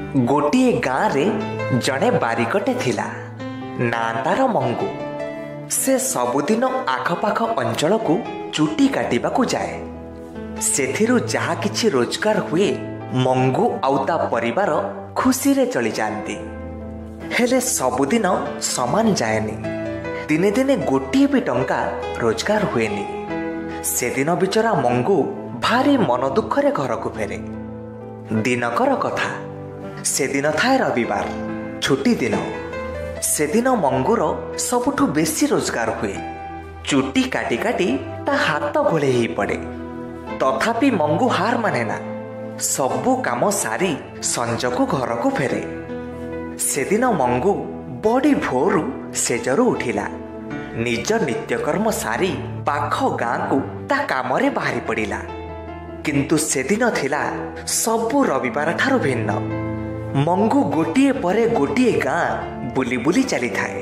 ଗୋଟିଏ ଗାଁରେ ଜଣେ ବାରିକଟେ ଥିଲା, ନାଁ ତାର ମଙ୍ଗୁ। ସେ ସବୁଦିନ ଆଖପାଖ ଅଞ୍ଚଳକୁ ଚୁଟି କାଟିବାକୁ ଯାଏ। ସେଥିରୁ ଯାହା କିଛି ରୋଜଗାର ହୁଏ, ମଙ୍ଗୁ ଆଉ ତା ପରିବାର ଖୁସିରେ ଚଳିଯାଆନ୍ତି। ହେଲେ ସବୁଦିନ ସମାନ ଯାଏନି। ଦିନେ ଦିନେ ଗୋଟିଏ ବି ଟଙ୍କା ରୋଜଗାର ହୁଏନି। ସେଦିନ ବିଚରା ମଙ୍ଗୁ ଭାରି ମନ ଦୁଃଖରେ ଘରକୁ ଫେରେ। ଦିନକର କଥା, ସେଦିନ ଥାଏ ରବିବାର, ଛୁଟି ଦିନ। ସେଦିନ ମଙ୍ଗୁର ସବୁଠୁ ବେଶୀ ରୋଜଗାର ହୁଏ। ଚୁଟି କାଟି କାଟି ତା ହାତ ଘୋଳେଇ ହେଇ ପଡ଼େ। ତଥାପି ମଙ୍ଗୁ ହାର ମାନେ ନା, ସବୁ କାମ ସାରି ସଞ୍ଜକୁ ଘରକୁ ଫେରେ। ସେଦିନ ମଙ୍ଗୁ ବଡ଼ି ଭୋରୁ ଶେଯରୁ ଉଠିଲା। ନିଜ ନିତ୍ୟକର୍ମ ସାରି ପାଖ ଗାଁକୁ ତା କାମରେ ବାହାରି ପଡ଼ିଲା। କିନ୍ତୁ ସେଦିନ ଥିଲା ସବୁ ରବିବାର ଠାରୁ ଭିନ୍ନ। ମଙ୍ଗୁ ଗୋଟିଏ ପରେ ଗୋଟିଏ ଗାଁ ବୁଲି ବୁଲି ଚାଲିଥାଏ।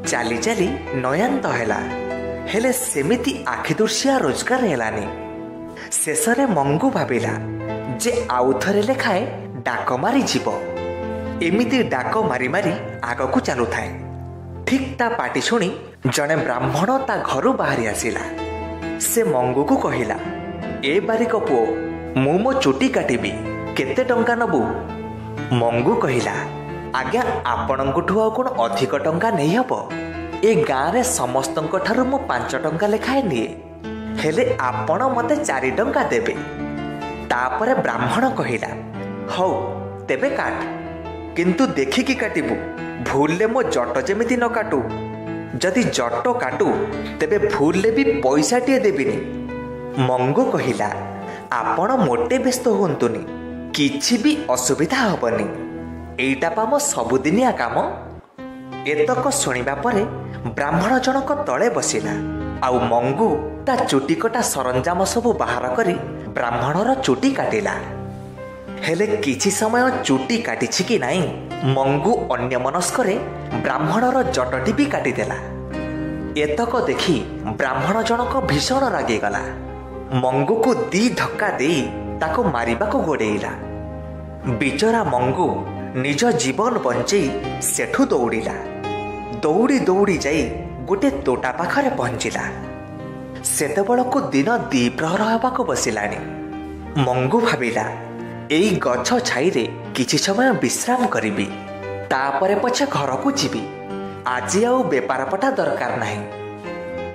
ଚାଲି ଚାଲି ନୟାନ୍ତ ହେଲା, ହେଲେ ସେମିତି ଆଖିଦୃଶିଆ ରୋଜଗାର ହେଲାନି। ଶେଷରେ ମଙ୍ଗୁ ଭାବିଲା ଯେ ଆଉ ଥରେ ଲେଖାଏ ଡାକ ମାରି ଯିବ। ଏମିତି ଡାକ ମାରି ମାରି ଆଗକୁ ଚାଲୁଥାଏ। ଠିକ୍ ତା ପାଟି ଶୁଣି ଜଣେ ବ୍ରାହ୍ମଣ ତା ଘରୁ ବାହାରି ଆସିଲା। ସେ ମଙ୍ଗୁକୁ କହିଲା, ଏ ବାରିକ ପୁଅ, ମୁଁ ମୋ ଚୁଟି କାଟିବି, କେତେ ଟଙ୍କା ନବୁ? ମଙ୍ଗୁ କହିଲା, ଆଜ୍ଞା, ଆପଣଙ୍କଠୁ ଆଉ କ'ଣ ଅଧିକ ଟଙ୍କା ନେଇହେବ? ଏ ଗାଁରେ ସମସ୍ତଙ୍କ ଠାରୁ ମୁଁ 5 ଟଙ୍କା ଲେଖାଏଁ ନିଏ, ହେଲେ ଆପଣ ମୋତେ 4 ଟଙ୍କା ଦେବେ। ତାପରେ ବ୍ରାହ୍ମଣ କହିଲା, ହଉ ତେବେ କାଟ, କିନ୍ତୁ ଦେଖିକି କାଟିବୁ, ଭୁଲରେ ମୋ ଜଟ ଯେମିତି ନ କାଟୁ। ଯଦି ଜଟ କାଟୁ ତେବେ ଭୁଲରେ ବି ପଇସାଟିଏ ଦେବିନି। ମଙ୍ଗୁ କହିଲା, ଆପଣ ମୋଟେ ବ୍ୟସ୍ତ ହୁଅନ୍ତୁନି, କିଛି ବି ଅସୁବିଧା ହବନି, ଏଇଟା ପା ମୋ ସବୁଦିନିଆ କାମ। ଏତକ ଶୁଣିବା ପରେ ବ୍ରାହ୍ମଣ ଜଣକ ତଳେ ବସିଲା, ଆଉ ମଙ୍ଗୁ ତା ଚୁଟି କଟା ସରଞ୍ଜାମ ସବୁ ବାହାର କରି ବ୍ରାହ୍ମଣର ଚୁଟି କାଟିଲା। ହେଲେ କିଛି ସମୟ ଚୁଟି କାଟିଛି କି ନାହିଁ, ମଙ୍ଗୁ ଅନ୍ୟମନସ୍କରେ ବ୍ରାହ୍ମଣର ଜଟଟି ବି କାଟିଦେଲା। ଏତକ ଦେଖି ବ୍ରାହ୍ମଣ ଜଣକ ଭୀଷଣ ରାଗିଗଲା। ମଙ୍ଗୁକୁ ଦି ଧକ୍କା ଦେଇ ତାକୁ ମାରିବାକୁ ଗୋଡ଼େଇଲା। ବିଚରା ମଙ୍ଗୁ ନିଜ ଜୀବନ ବଞ୍ଚେଇ ସେଠୁ ଦୌଡ଼ିଲା। ଦୌଡ଼ି ଦୌଡ଼ି ଯାଇ ଗୋଟେ ତୋଟା ପାଖରେ ପହଞ୍ଚିଲା। ସେତେବେଳକୁ ଦିନ ଦ୍ୱିପ୍ରହର ହେବାକୁ ବସିଲାଣି। ମଙ୍ଗୁ ଭାବିଲା, ଏଇ ଗଛ ଛାଇରେ କିଛି ସମୟ ବିଶ୍ରାମ କରିବି, ତାପରେ ପଛେ ଘରକୁ ଯିବି। ଆଜି ଆଉ ବେପାର ପଟା ଦରକାର ନାହିଁ।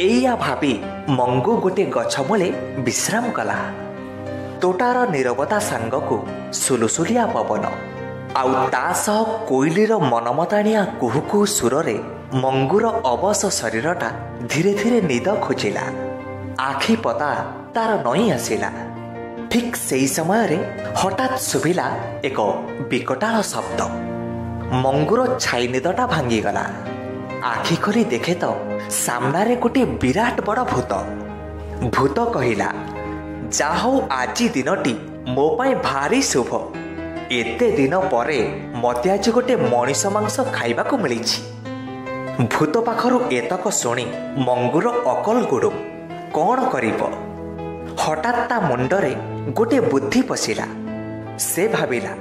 ଏଇଆ ଭାବି ମଙ୍ଗୁ ଗୋଟେ ଗଛ ମୂଳେ ବିଶ୍ରାମ କଲା। ତୋଟାର ନୀରବତା ସାଙ୍ଗକୁ ସୁଲୁସୁଲିଆ ପବନ ଆଉ ତା ସହ କୋଇଲିର ମନମତାଣିଆ କୁହୁ କୁହୁ ସୁରରେ ମଙ୍ଗୁର ଅବଶ ଶରୀରଟା ଧୀରେ ଧୀରେ ନିଦ ଖୋଜିଲା। ଆଖି ପତା ତାର ନଇଁ ଆସିଲା। ଠିକ୍ ସେଇ ସମୟରେ ହଠାତ୍ ଶୁଭିଲା ଏକ ବିକଟାଳ ଶବ୍ଦ। ମଙ୍ଗୁର ଛାଇ ନିଦଟା ଭାଙ୍ଗିଗଲା। ଆଖି ଖୋଲି ଦେଖେ ତ ସାମ୍ନାରେ ଗୋଟିଏ ବିରାଟ ବଡ଼ ଭୂତ। ଭୂତ କହିଲା, ଯା ହଉ, ଆଜି ଦିନଟି ମୋ ପାଇଁ ଭାରି ଶୁଭ। ଏତେ ଦିନ ପରେ ମତେ ଆଜି ଗୋଟେ ମଣିଷ ମାଂସ ଖାଇବାକୁ ମିଳିଛି। ଭୂତ ପାଖରୁ ଏତକ ଶୁଣି ମଙ୍ଗୁର ଅକଲ ଗୁଡୁମ୍, କ'ଣ କରିବ? ହଠାତ୍ ତା ମୁଣ୍ଡରେ ଗୋଟିଏ ବୁଦ୍ଧି ପଶିଲା। ସେ ଭାବିଲା,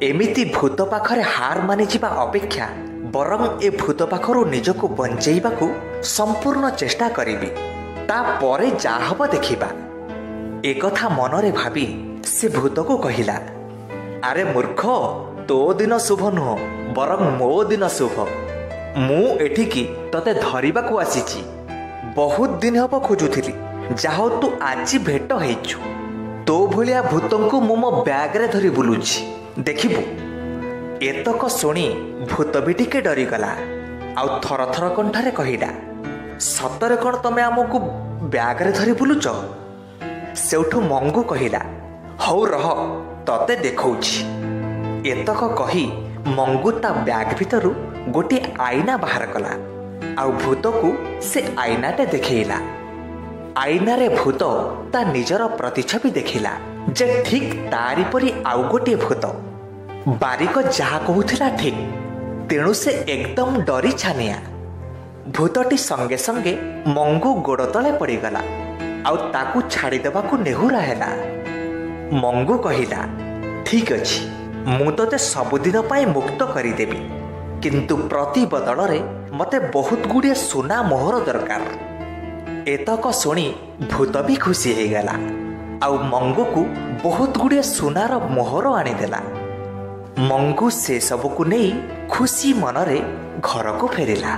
ଏମିତି ଭୂତ ପାଖରେ ହାର ମାନିଯିବା ଅପେକ୍ଷା ବରଂ ଏ ଭୂତ ପାଖରୁ ନିଜକୁ ବଞ୍ଚେଇବାକୁ ସମ୍ପୂର୍ଣ୍ଣ ଚେଷ୍ଟା କରିବି, ତାପରେ ଯାହା ହବ ଦେଖିବା। ଏକଥା ମନରେ ଭାବି ସେ ଭୂତକୁ କହିଲା, ଆରେ ମୂର୍ଖ, ତୋ ଦିନ ଶୁଭ ନୁହଁ, ବରଂ ମୋ ଦିନ ଶୁଭ। ମୁଁ ଏଠିକି ତତେ ଧରିବାକୁ ଆସିଛି। ବହୁତ ଦିନ ହବ ଖୋଜୁଥିଲି, ଯାହା ହଉ ତୁ ଆଜି ଭେଟ ହେଇଛୁ। ତୋ ଭଳିଆ ଭୂତଙ୍କୁ ମୁଁ ମୋ ବ୍ୟାଗରେ ଧରି ବୁଲୁଛି, ଦେଖିବୁ। ଏତକ ଶୁଣି ଭୂତ ବି ଟିକେ ଡରିଗଲା, ଆଉ ଥର ଥର କଣ୍ଠରେ କହିଲା, ସତରେ କ'ଣ ତମେ ଆମକୁ ବ୍ୟାଗରେ ଧରି ବୁଲୁଛ? ସେଇଠୁ ମଙ୍ଗୁ କହିଲା, ହଉ ରହ, ତତେ ଦେଖଉଛି। ଏତକ କହି ମଙ୍ଗୁ ତା ବ୍ୟାଗ ଭିତରୁ ଗୋଟିଏ ଆଇନା ବାହାର କଲା, ଆଉ ଭୂତକୁ ସେ ଆଇନାଟେ ଦେଖେଇଲା। ଆଇନାରେ ଭୂତ ତା ନିଜର ପ୍ରତିଛବି ଦେଖିଲା ଯେ ଠିକ୍ ତାରି ପରି ଆଉ ଗୋଟିଏ ଭୂତ। ବାରିକ ଯାହା କହୁଥିଲା ଠିକ୍, ତେଣୁ ସେ ଏକଦମ ଡରି ଛାନିଆ। ଭୂତଟି ସଙ୍ଗେ ସଙ୍ଗେ ମଙ୍ଗୁ ଗୋଡ଼ ତଳେ ପଡ଼ିଗଲା, ଆଉ ତାକୁ ଛାଡ଼ିଦେବାକୁ ନେହୁରା ହେଲା। ମଙ୍ଗୁ କହିଲା, ଠିକ୍ ଅଛି, ମୁଁ ତୋତେ ସବୁଦିନ ପାଇଁ ମୁକ୍ତ କରିଦେବି, କିନ୍ତୁ ପ୍ରତିବଦଳରେ ମୋତେ ବହୁତ ଗୁଡ଼ିଏ ସୁନା ମୋହର ଦରକାର। ଏତକ ଶୁଣି ଭୂତ ବି ଖୁସି ହେଇଗଲା ଆଉ ମଙ୍ଗୁକୁ ବହୁତ ଗୁଡ଼ିଏ ସୁନାର ମୋହର ଆଣିଦେଲା। ମଙ୍ଗୁ ସେସବୁକୁ ନେଇ ଖୁସି ମନରେ ଘରକୁ ଫେରିଲା।